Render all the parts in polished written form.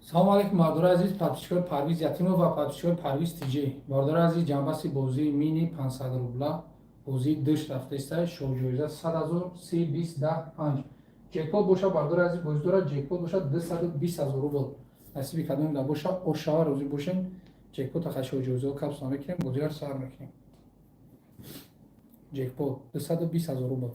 Салому алейкум, бардори азиз, подписчикои Парвиз Ятимов ва подписчикои Парвиз ТЖ. Бардори азиз, ҷанбаси бозии мини 500 рубла, бозии дӯш рафтаиста, шоҳҷоиза 100 ҳазор, 3, 20, 10, 5. Ҷекпот боша, бардори азиз, бозӣ дорад, ҷекпот боша 220 ҳазор рубл. Насиби кадоме да боша, ошава, розӣ бошем. Ҷекпот аха шоҳҷоизаҳо капсула мекунем, бозиро сар мекунем. Ҷекпот 220 ҳазор рубл.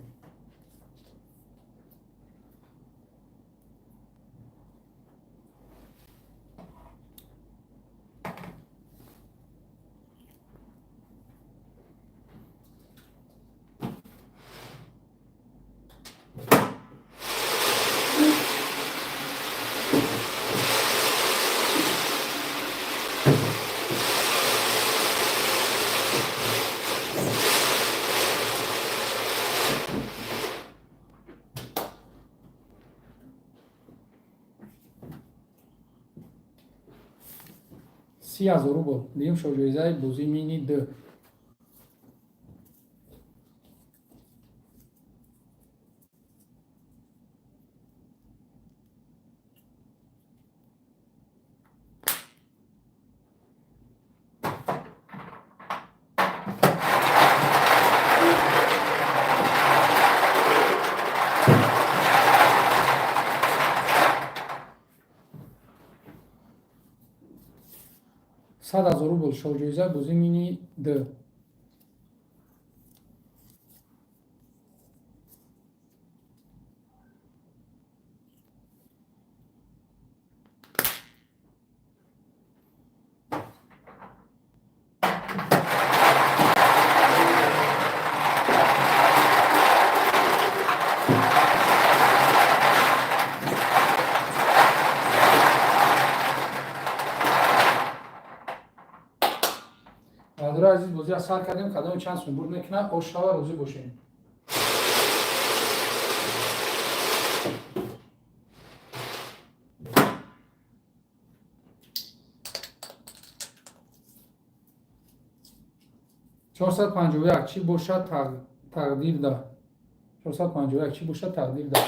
30 000 рубл. Дуюм шоҳҷоизаи бозии мини д. 100 000 рубл шоҳҷоизаи бозии мини д. Бародари азиз, бозиро сар кардем. Кадоме чанд сум бурд мекунад, ошава, розӣ бошем. 451, чӣ бошад тақдирда? 451, чӣ бошад тақдирда?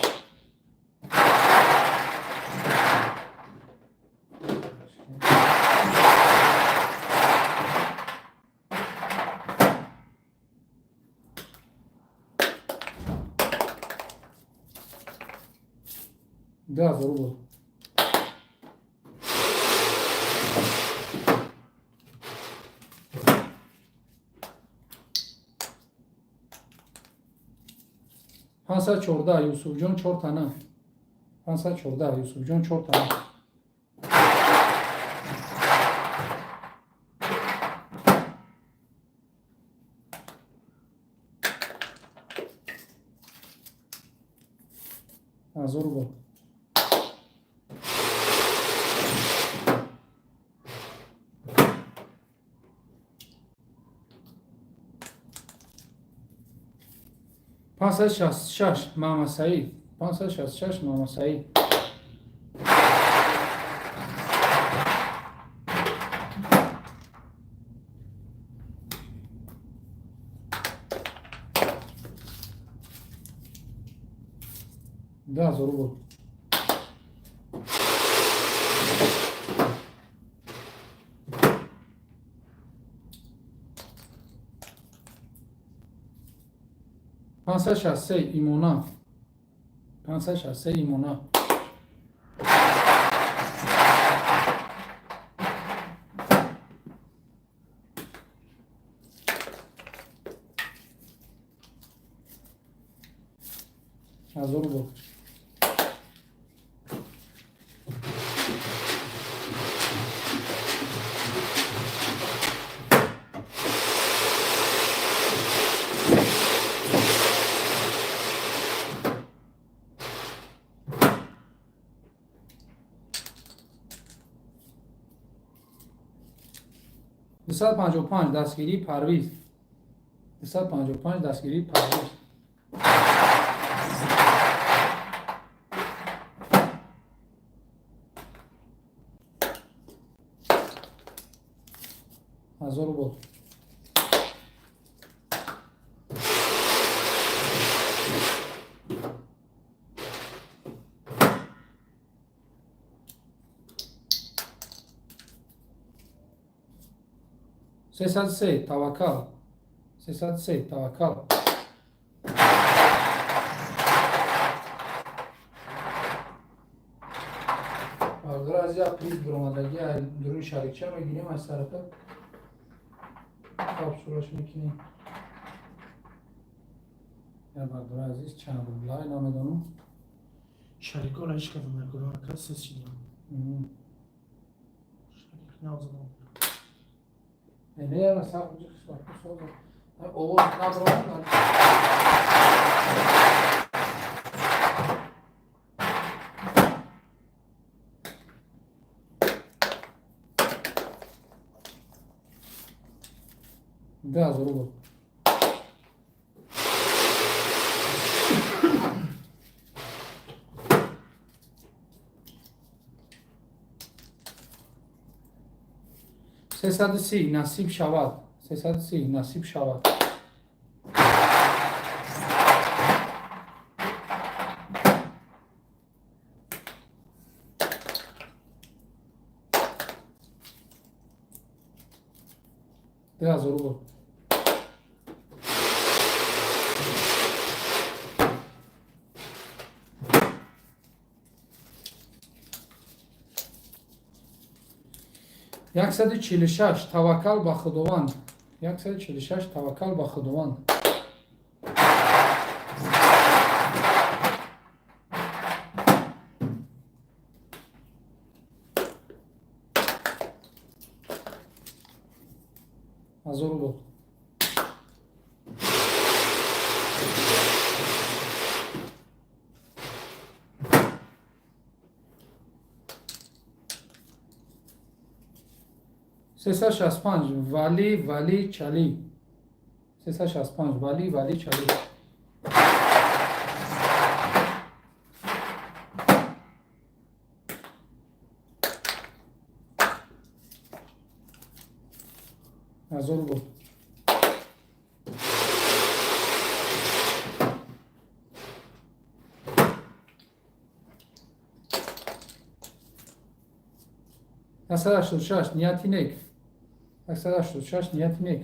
2000 рубл. 514, Юсуфҷон, чортана. 514, Юсуфҷон, чортана. 1000 рубл. 566, Маҳамадсаид. 566, Маҳамадсаид. 2000 рубл. 563, Имона. 563, Имона. 1000 рубл. 255, дастгирии Парвиз. 255, дастгирии Парвиз. 1000 рубл. 303 Таваккал, 303 Таваккал. Бародари азиз, як приз биромадагӣ дуруни шарикча мегирем, аз тарафа капсулаш мекунем. Я, бародари азиз, чанд рубла намедонам. Шарикора ҳеч кадом накунам, ака, сес шидам. Шарик нав задам. Не, яра сар соза. Овоз набаромад. 2000 рубл. 330 Насиб шавад, 330 Насиб шавад. 2000 рубл. 146 Таваккал ба Худованд, 146 Таваккал ба Худованд. 1000 рубл. 365 Вали Вали Чалӣ, 365 Вали Вали Чалӣ. 1000 рубл. 186 Нияти нек, 186 Нияти нек.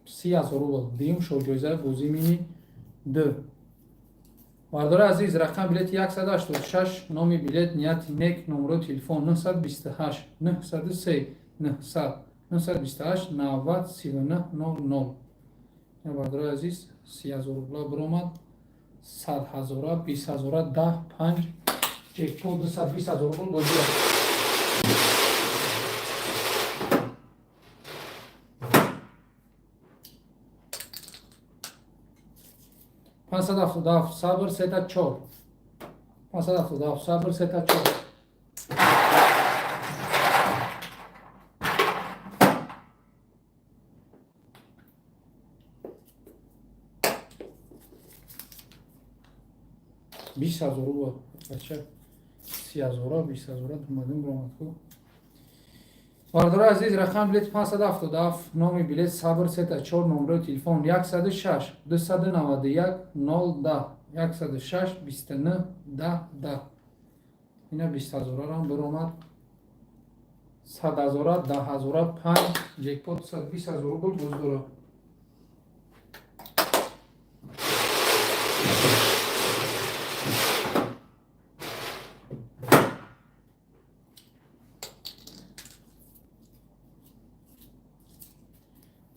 30 000 рубл. Дуюм шоҳҷоизаи бозии мини д. Бардори азиз, рақам билети 186, номи билет Нияти нек, номерои телефон 928 903 900 928 90 39 00. Бардори азиз, 30 000 рубла биромад, 100 ҳазора, 20 ҳазора, 10, 5, ҷекпот 220 000 рубл бозия. 577 Сабр сета чор, 577 Сабр сета чор. 20 000 рубл, бача, 30 ҳазора, 20 ҳазора думадум биромадку. Бардори азиз, рақам билет 577, номи билет Сабр сета чор, номерои телефон 106 291 0 10, 106 29 10 10. Ина 20 ҳазорарам биромад, 100 ҳазора, 10 ҳазора, панҷ, ҷекпот 120 000 рубл боз дорад.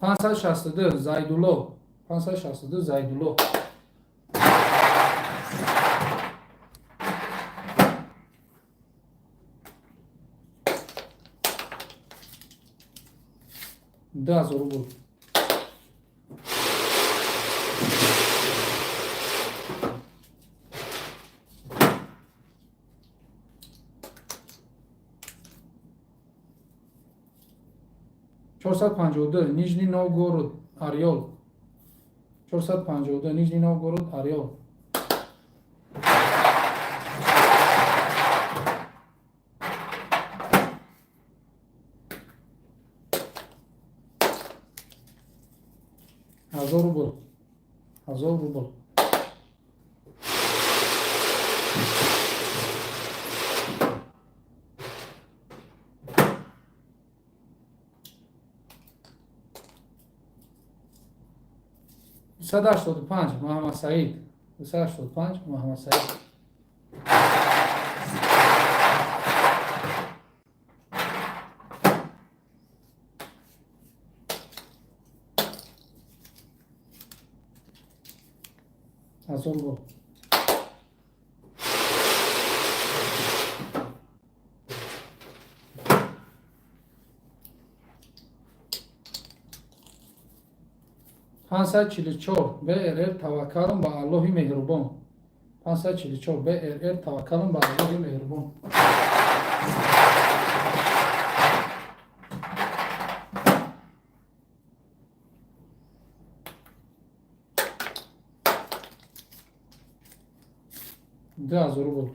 562 Зайдулло, 562 Зайдулло. 2000 рубл. 452 Нижний Новгород Орёл, 452 Нижний Новгород Орёл. 1000 рубл, 1000 рубл. 285, Муҳаммадсаид. 285, Муҳаммадсаид. 1000 рубл. 544 БРР, таваккалум ба Аллоҳи меҳрубон. 544 БРР, таваккалум ба Аллоҳи меҳрубон. 2000 рубл.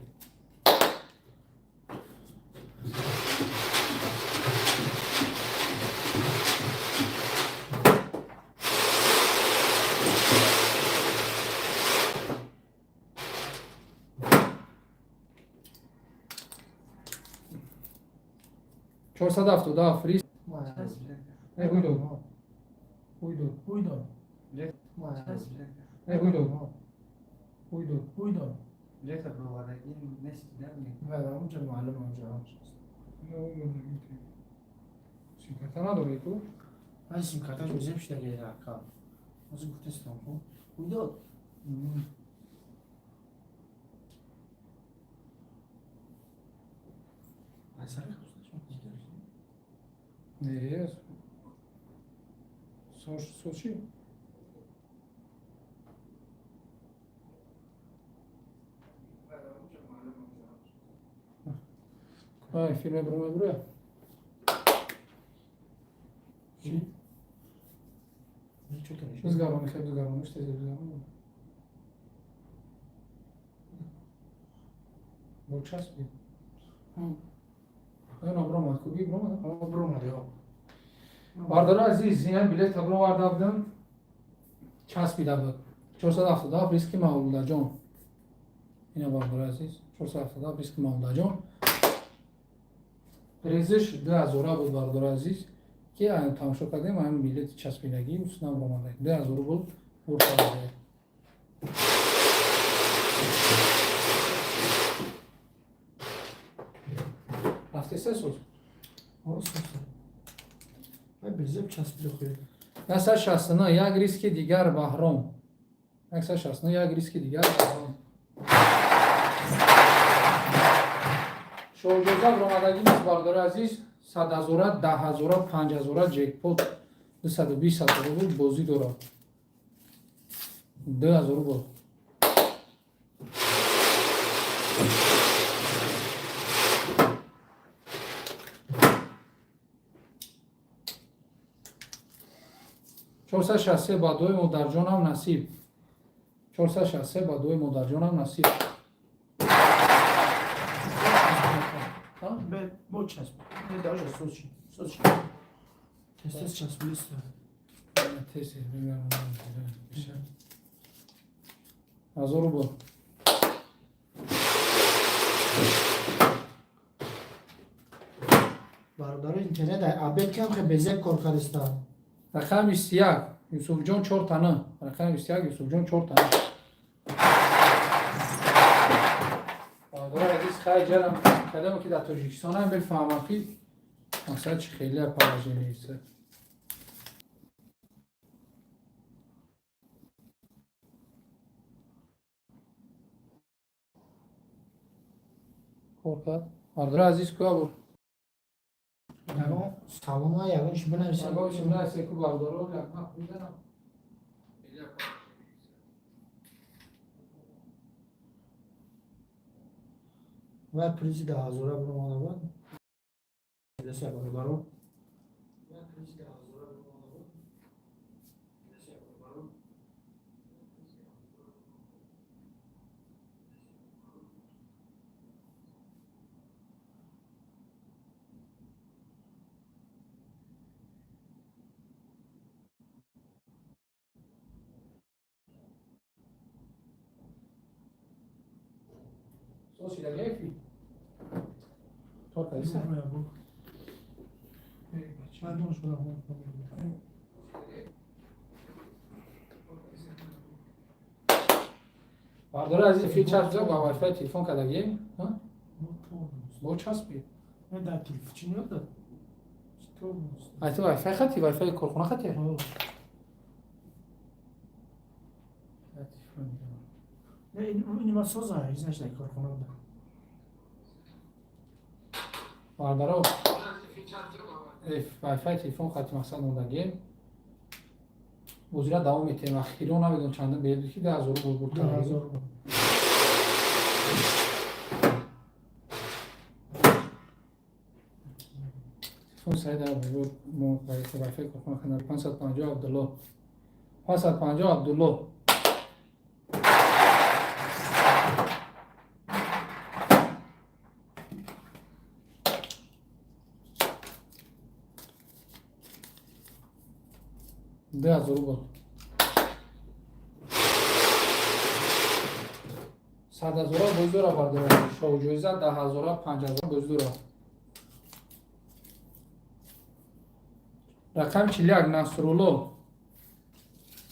477 рис. Уйдод. Уйдод. Уйдод. Уйдод. Уйдод. Уйдод. Лето бровадаги нест, да? Да, онҷо маълум, онҷо. Симкарта надорӣ ту? Ай, симкарташ безеб шидаги, ака. Ҳозир гуфтестам, хуб. Уйдод. Ай, сари Не, Сочи. Ай, филме бруме бруя. Чӣ? Бизгарони, хел бизгарони, штези бизгарони. Бо часпи. Ана бромад, куби бромад? Бромад, ё. Бардори азиз, ин билет броварда будам. Часпида буд. 477 риски Мавлудаҷон. Ина, бардори азиз, 477 риски Мавлудаҷон. Призиш 2000 буд, бардори азиз, ки тамошо кардем, ҳамин билети часпидагӣ уснам ромада. 2000 рубл бурд карда. Рафтеста соз? Безеб часпида худ. 169, як риски дигар, Баҳром. 169, як риски дигар, Баҳром. Шоҳҷоза ромадагӣ нест, бардори азиз, 100 ҳазора, 10 ҳазора, 5 ҳазора, ҷекпот 220 000 рубл бозӣ дорад. 2000 рубл. 463, ба дуои модарҷонам насиб. 463, ба дуои модарҷонам насиб. Бо часп. Даже сочи. Сочи. Тез часпист. Тез 1000 рубл. Бародаро, интернет обед кам хе безеб кор кардиста. Рақами 21, Юсуфҷон, чор тана. Рақами 21, Юсуфҷон, чор тана. Бародари азиз, хай ҷарам кадаме ки дар Тоҷикистонам бифаҳмам, ки мақсад чи хеле положение аст. Кор кард. Бародари азиз, куя бур. Ягон салома, ягон чи бинависем. Ягон чи бинависем, ку бародаро, як мақ мезанам. Вай призи 10 ҳазора биромада буд. Деса, бародаро. Вай призи 10 ҳазора биромада буд. Деса, бародаро. Соси дагефи. Кор кардиса? Ман дониш будам. Бардори азиз, эфир часп ба вайфай телефон кардагем. Бо часпи. Ай ту вайфай хати, вайфай корхона хати? Бардаро, вайфай телефон хати мақсад мондагем. Бозира давом метиҳем. Ахиро намедонам чандин билет буд, ки 10 000 рубл бурд кардагем. Телефон саид буд, мо вайфай корхона хати 550 Абдулло. 550 Абдулло. 2000 рубл. 100 000 боздора бардора. Шоҳҷоиза 10 000, 5000 боздора. Рақами 41 Насрулло.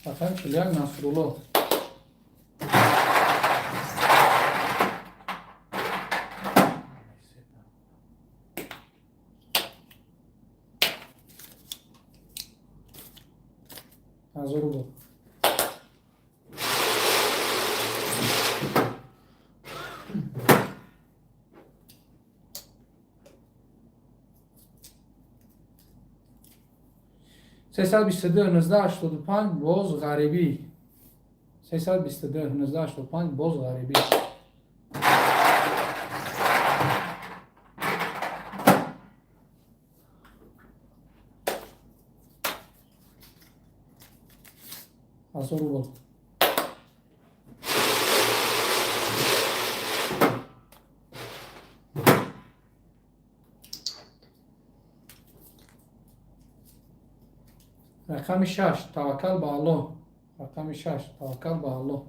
Рақами 41 Насрулло. 1000 рубл. 322 1985 боз ғарибӣ. 322 1985 боз ғарибӣ. 1000 рубл. Рақами 6 Таваккал ба Аллоҳ. Рақами 6 Таваккал ба Аллоҳ.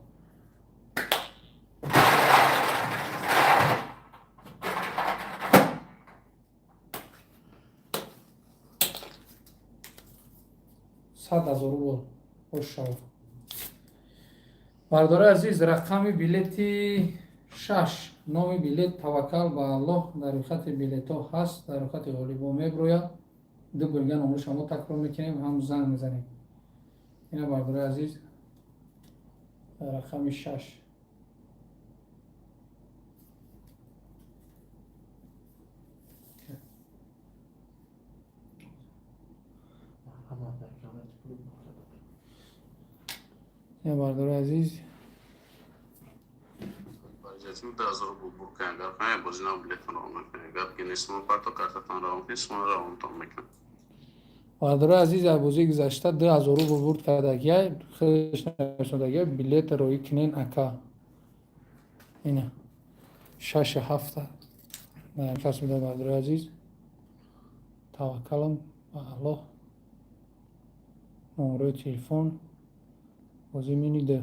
100 000 рубл. Хушшав. Бардораи азиз, рақами билети 6, номи билет Таваккал ба Аллоҳ дар рӯйхати билетҳо ҳаст, дар рӯйхати ғолибон меброяд. Ду бурга номро шумо такрор мекунем, ҳам занг мезанем. Ина, бардораи азиз, рақами 6. Ина, бардораи азиз. 10 000 рубл бур кунед, агар бозӣ нав билетон равон мекунед. Гап ки нест, шумо парто картатон равон кунед, шумо равонтон мекунад. Бардораи азиз, аз бозии гузашта 2000 рубл бурд кардагиай, худаш нависондагиай, билет роӣ кунен, ака. Ина шашу ҳафта кас буда, бардораи азиз. Таваккалам ба Аллоҳ. Номрои телефон бозии мини д.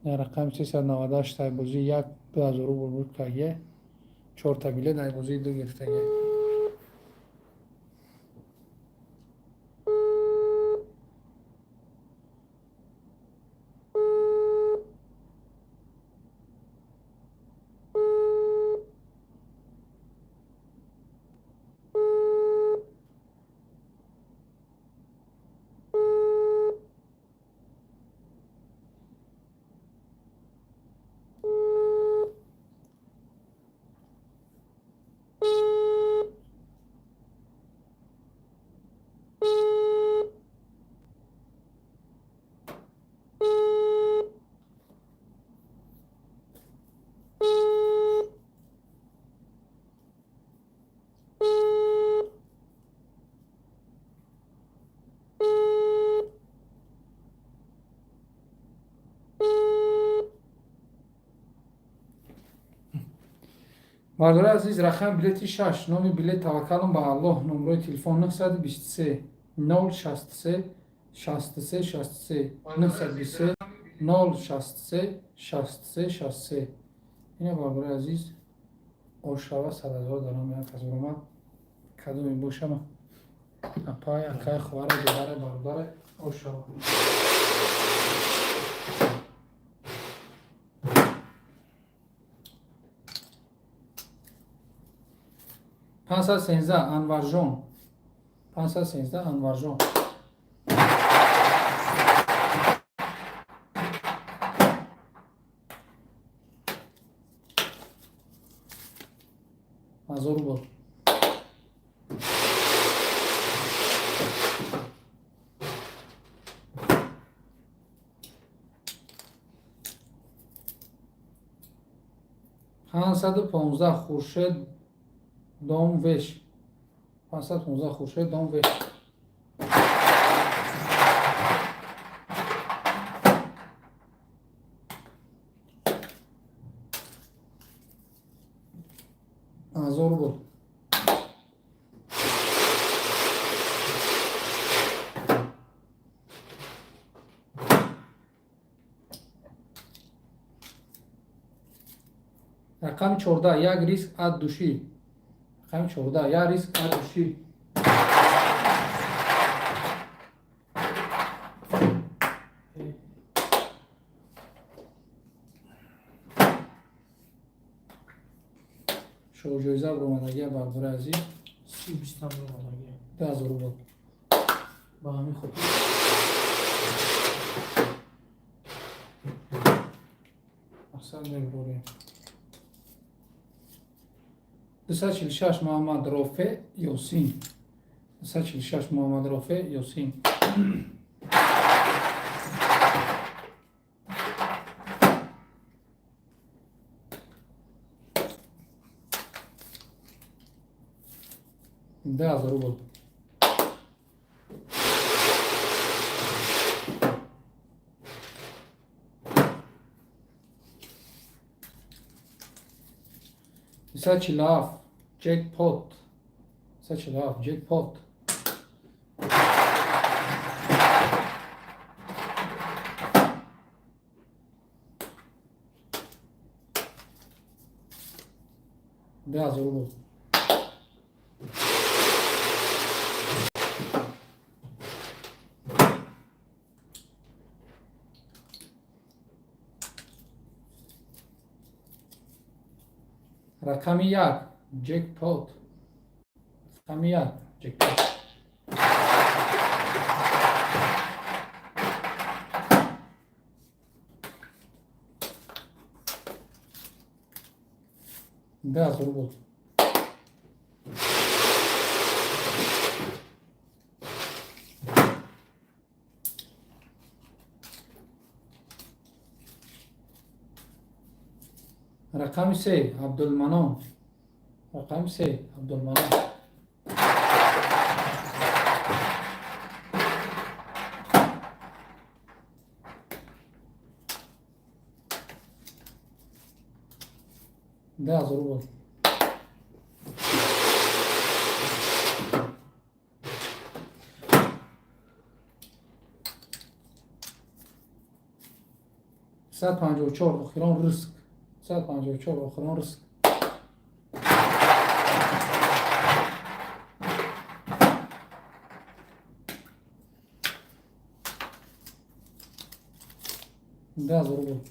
Рақами 398 ай бозии як 2000 рубл бурд кардагиай. Чорта билет ай бозии ду гирифтагиай. Бардораи азиз, рақами билети 6, номи билет Таваккалум ба Аллоҳ, номрои телефон 923 063 63 63, 923 063 63 63. Ина, бардораи азиз, ошава 100 000 дар номи як кас баромад. Кадоме бошама, апай, акай, хоҳара, додаре, бародаре, ошава. 513 Анварҷон. 513 Анварҷон. 1000 рубл. 515 Хуршед Домвеш. 515 Хуршед Домвеш. 1000 рубл. Рақами 14 як риск от души. Рақами 14 як риск от души. Шоҳҷоиза баромадагия, бародари азиз. 30 20-там баромадагия. 10 000 рубл. Ба ҳамин хотир мақсад мебурем. 246 Муҳаммад Рофе Ёсин. 246 Муҳаммад Рофе Ёсин. 10 000 рубл. 247 ҷекпот. 247 ҷекпот. 10 000 рубл. Рақами 1 ҷекпот. Рақами 1 ҷекпот. 10 000 рубл. Рақами 3 Абдулманон. Рақами 3 Абдулманон. 10 000 рубл. 154 охирон риск. 154 охирон риск. 10 000 рубл.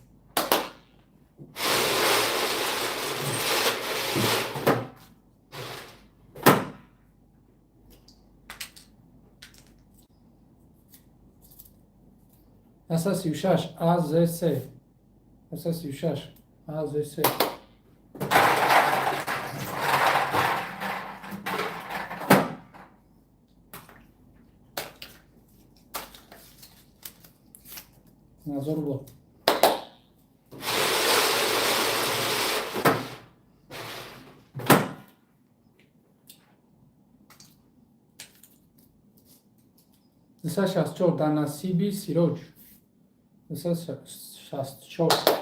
136 АЗС. 136 АЗС. 1000 рубл. 264 дар насиби Сироҷ. 264.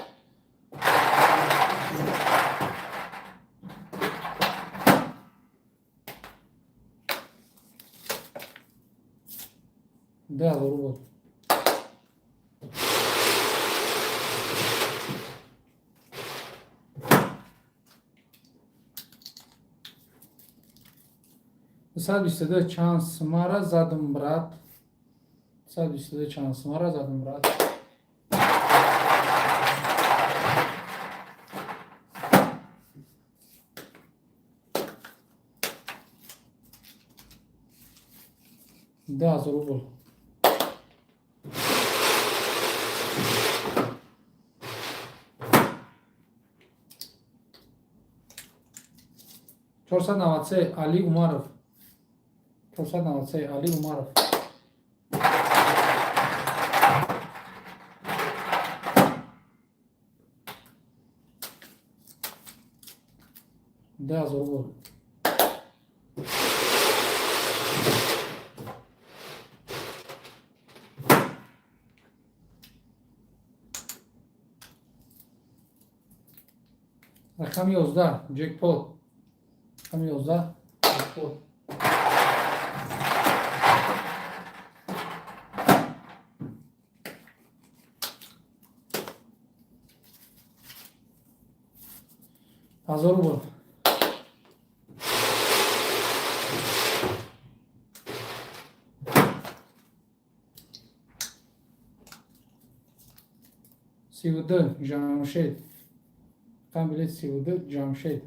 10 000 рубл. 222 чанд сумара задум, брат? 122 чанд сумара задум, брат? 2000 рубл. 493, Али Умаров. 493, Али Умаров. 2000 рубл. Рақами 11, ҷекпот. Рақами 11, ҷекпот. 1000 рубл. 32, Ҷамшед. Рақами билет 32, Ҷамшед.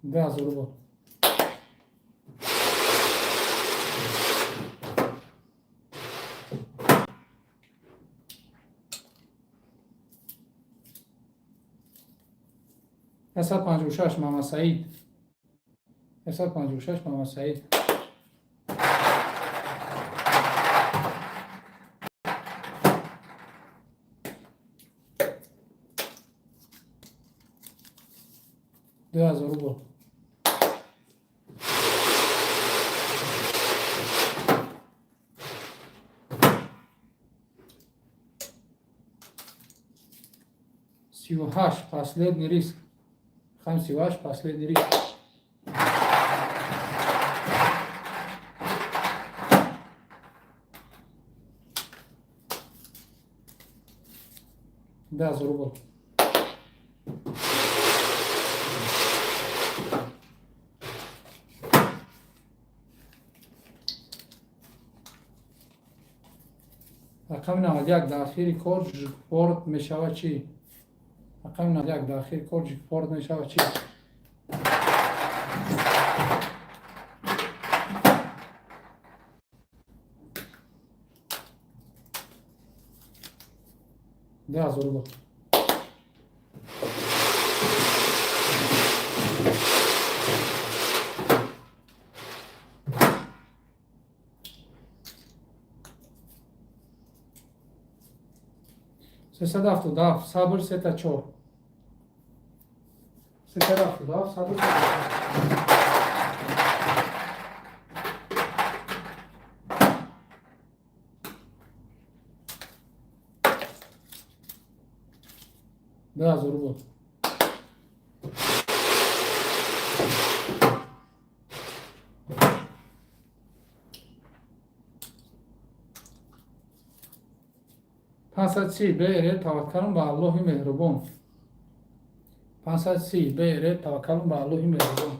2000 рубл. 156, Мамасаид. 156, Мамасаид. 2000 рубл. 38, последний риск. Рақами 38, последний риск. 2000 рубл. Рақами 91, дар охири кор ҷикпорт мешавад чӣ? Рақами 91, дар охири кор ҷикпорт мешавад чӣ? 2000 рубл. 377, сабр, сета чор. 377, сабр, сета чор. 2000 рубл. 530, БР, таваккалум ба Аллоҳи меҳрубон. 530, БР, таваккалум ба Аллоҳи меҳрубон.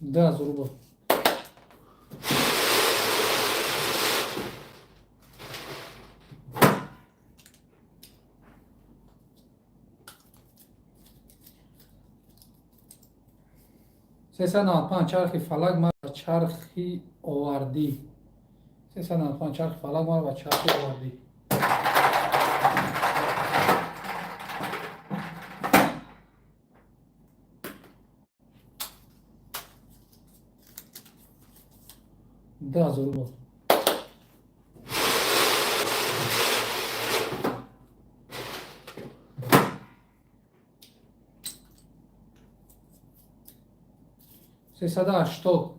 2000 рубл. 395, чархи фалак маро ба чархи овардӣ. 395, чархи фалак маро ба чархи овардӣ. 2000 рубл. 380,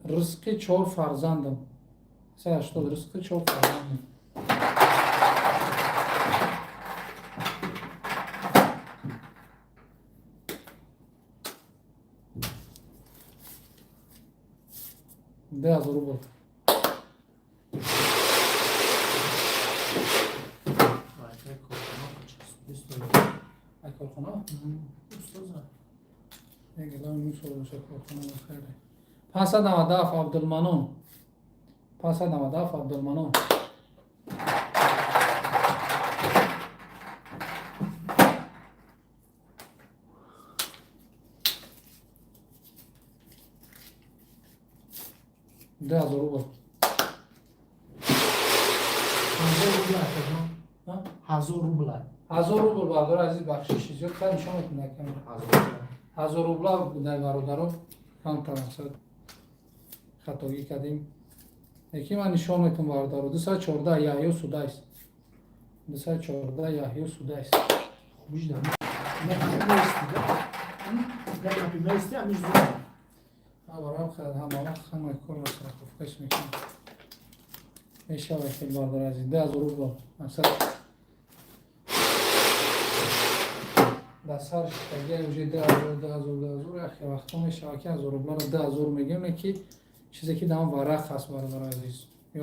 ризқи чор фарзандам. 380, ризқи чор фарзандам. 2000 рубл. Wi-Fi коркуна. Ай корхона? Устоза. Хайре. 597 Абдулманон. 597 Абдулманон. 2000 рубл. 1000 рубл акаҷон. 1000 рубл. 1000 рубл бародари азиз, бахшиши зиёд хай нишон метунад камера. 1000 рубла будай бародаро, камтар мақсад хатогӣ кардем. Яки ман нишон метун бародаро. 214 Яҳё Судайс. 214 Яҳё Судайс. Хубиш да. Не қапи да. Не қапи мести амиш зуд. Барам ҳама вақт ҳамаи корро страховкаш мекунам. Мешавад хел бародари азиз. 2000 рубл. Мақсад дар сар шитагия уже 2000, 2000, 2000 яхе вақтҳо мешавад ки 1000 рубларо 2000 мегӯем, не ки чизе ки дар он варақ ҳаст бародари азиз. Ё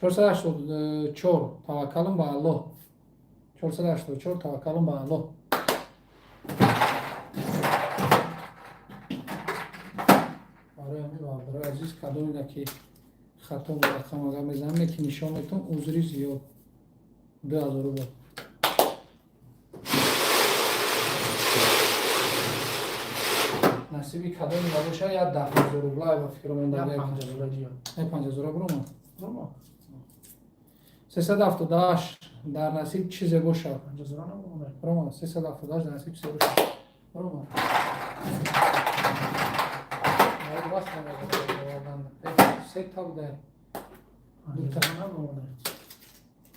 1484 таваккалум ба Аллоҳ. 484 таваккалум ба Аллоҳ. Барои ҳамин бародари азиз, кадоме ки хато рақам агар мезанам, не ки нишон метон, узри зиёд. 2000 рубл. Насиби кадоме набошад, як 10000 рубла ба фикр монда. 5000 диё. 5000 брома. Брома. 378 дар насиб чизе бошад. 5000 набромада. Брома 378 дар насиб чизе бошад. Брома. Вақт намегардам. Се та буда. 5000 набромада.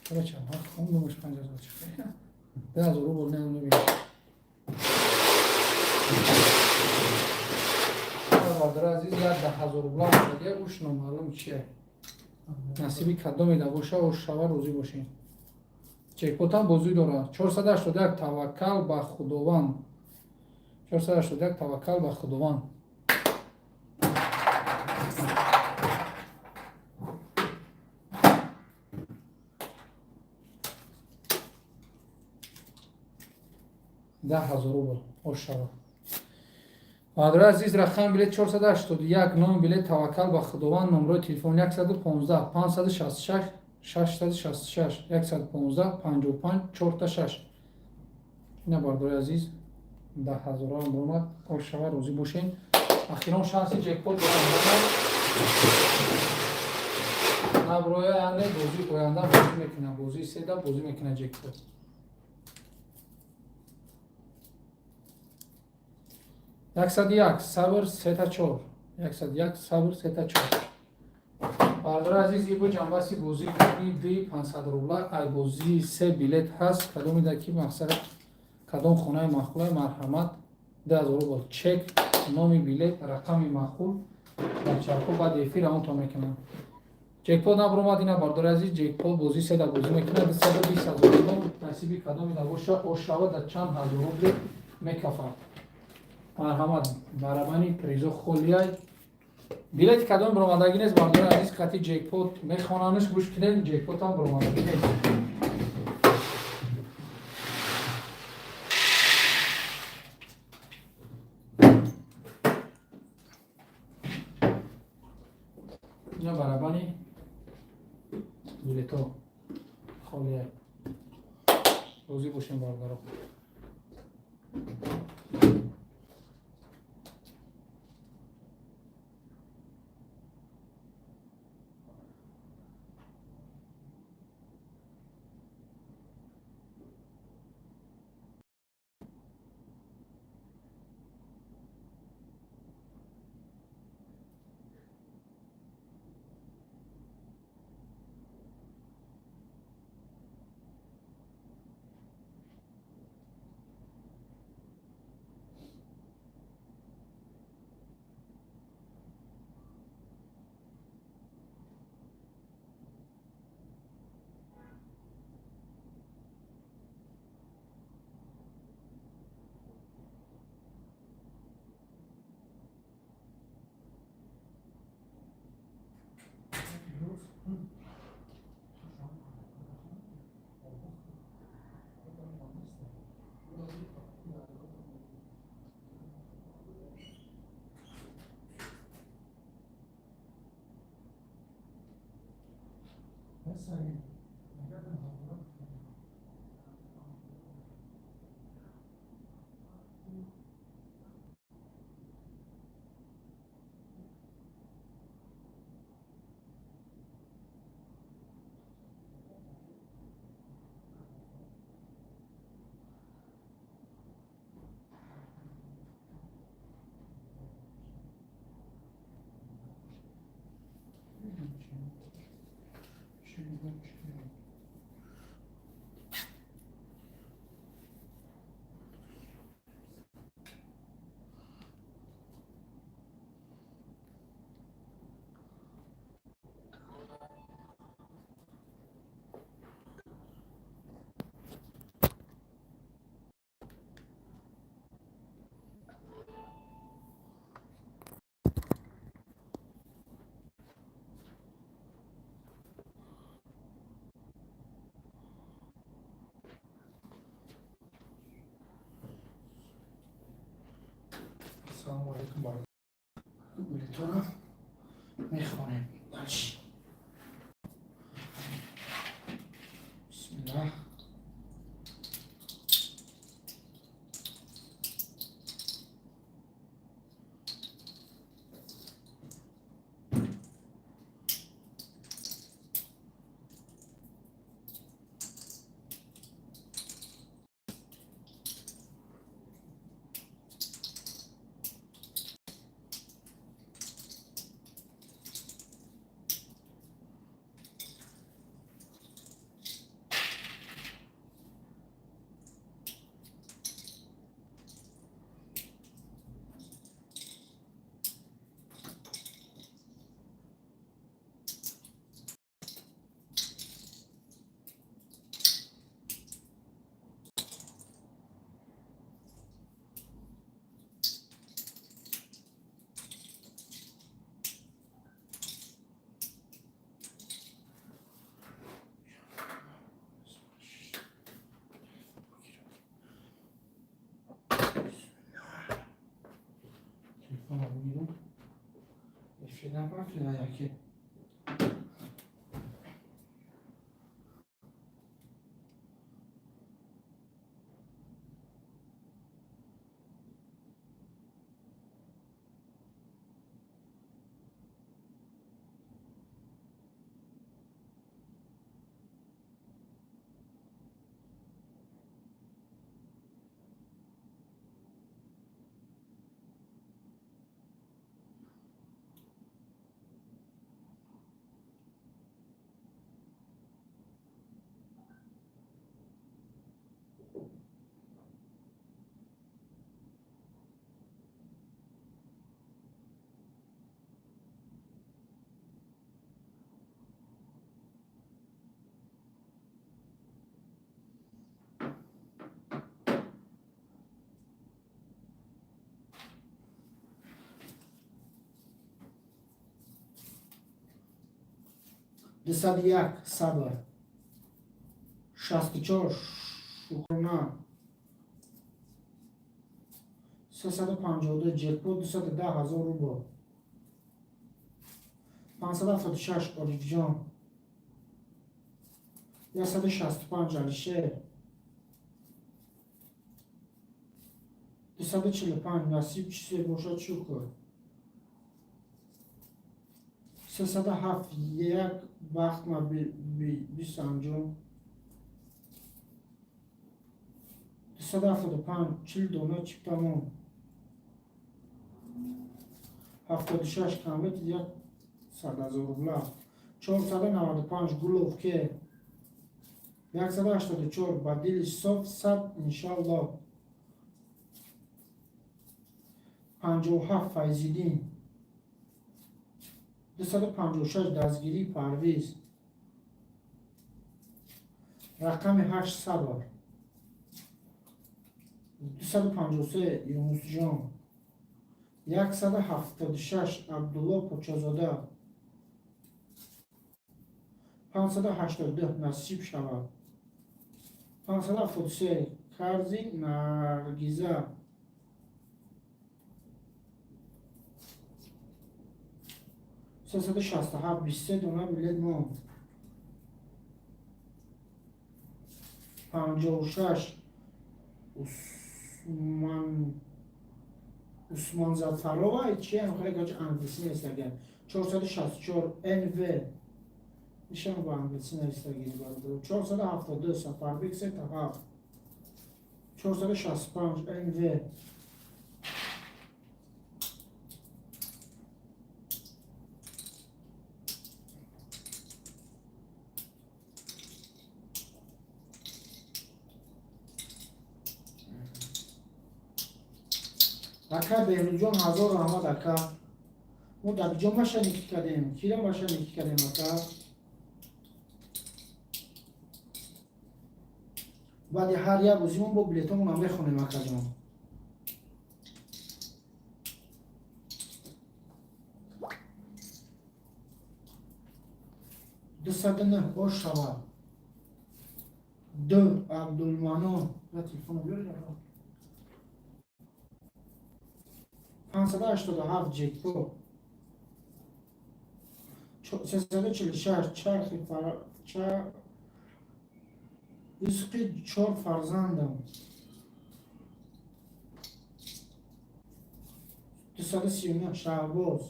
Чаро чанд вақт хондумаш 5000 чӣ? 10000 рубл не мебинам. Бародари азиз, як 10000 рубла мондагия, уш номаълум чие. Насиби кадоме да боша, ош шава, розӣ бошем. Чекпотам бозӣ дорад. 481 таваккал ба Худованд. 481 таваккал ба Худованд. 10000 рубл ош шава. Бародари азиз, рақами билет 481, номи билет таваккал ба Худованд, номрои телефон 115 566 666 115 55 46. Ина бародари азиз, 10000 ам бромад, ош шава, розӣ бошен. Ахирон шанси ҷекпот дорам. Наброя, яъне бозии оянда бозӣ мекунад, бозии седа бозӣ мекунад ҷекпот. 101 сабр 34. 101 сабр 34. Бародари азиз, ибо ҷанбаси бозии ди 500 рубла, ай бозии се билет ҳаст. Кадомида ки мақсад кадом хонаи маъқулай, марҳамат 2000 рубл. Чек, номи билет, рақами маъқул бачаҳо баъди эфир равонтон мекунанд. Ҷекпот набромад, ина бародари азиз, ҷекпот бозии седа бозӣ мекунад. 220 000 рубл насиби кадомида боша, ош шава, дар чанд ҳазор рубли мекафад. Марҳамат, барабани призо холияй. Билети кадом баромадагӣ нест, бародари азиз, қати ҷекпот мехонанаш, гӯш кунед, ҷекпотам баромадагӣ нест. Ина барабани билето холияй. Розӣ бошем бародаро. Ассалому алайкум, бародар. Билетора мехонем. Дальше. Бисмиллах. Телефонро бигирем. Эфир напартоя яке. 201 сабр, 64 шукрона, 352 ҷекпот 210 ҳазор рубл, 576 орифҷон, 165 алишер, 245 насиб чизе бошад шукр, 307 як вақт ма бисанҷум, 275 40 дона чиптамон, 76 конверт 100 ҳазор рубла, 495 гулов ке, 184 ба дили соф 100 иншаллоҳ, 57 Файзиддин, 256 дастгирии Парвиз, рақами 8 сабр, 253 Юнусҷон, 176 Абдулло Почозода, 582 насиб шавад, 573 Карзи Наргиза, 367 23 дона билет монд. 56 Усман Зафарова чи ам хеле гач англисӣ навистагия. 464 НВ нишон ба англисӣ навистагӣ бародаро. 472 Сафарбек сета ҳафт. 465 НВ. Ака Беҳрӯзҷон, ҳазор раҳмат, ака. Мо дар ҷо машаникӣ кардем, кира машаникӣ кардем, ака? Баъди ҳар як бозимон бо билетомонам мехонем, акаҷон. 209 ош шавад. Д Абдулманон. Я телефоно биёред, ака. 587 Ҷекпо. 346 Чархи Исқи чор фарзандам. 239 Шаҳбоз.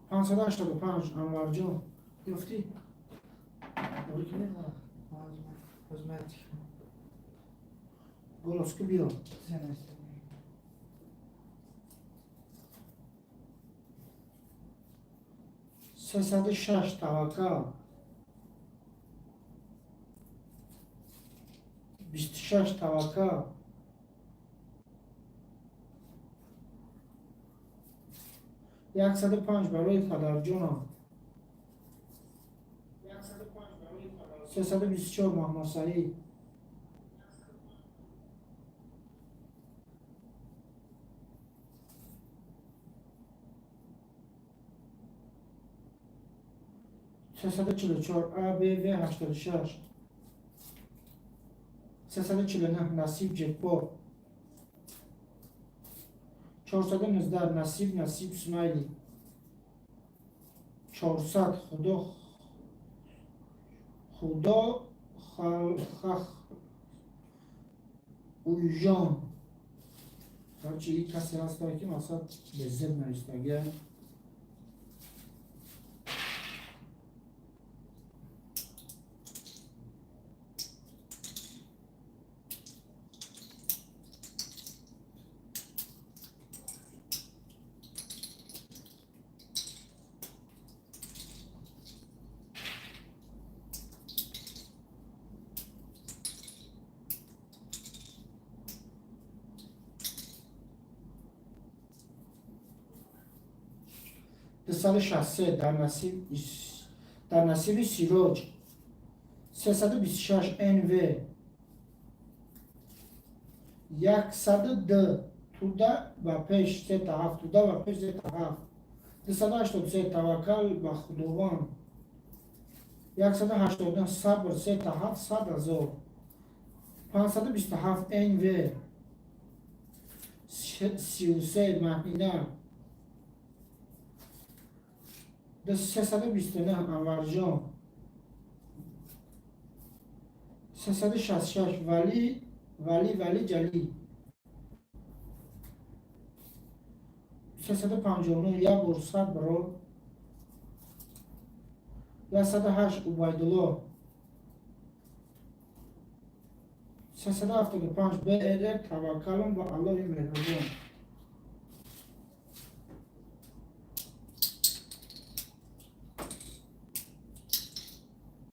585 Анварҷон. Ёфтӣ? Ёрӣ? Озмат. Голоску биё. Зенест. 306 Таваккал. 26 Таваккал. 105 барои падарҷонам. 324 Маҳмадсаид. 344 АБВ 86. 349 Насиб Ҷекпо. 419 Насиб Насиб Смайли. 400 Худо Худо Халхах Уйжон. Короче, и касе ҳаста, ки масалан безеб навистагия. 263 дар насиби Сироҷ. 326 НВ. 102 Туда ба пеш сета ҳафт, туда ба пеш сета ҳафт. 283 Таваккал ба Худованд. 189 Сабр сета ҳафт 100 000. 527 НВ. 33 Маҳина. 329 Анварҷон. 366 Вали Вали Вали Ҷалил. 359 як бор сабро. 108 Убайдулло. 375 БР Таваккалам ба Аллоҳи меҳрубон.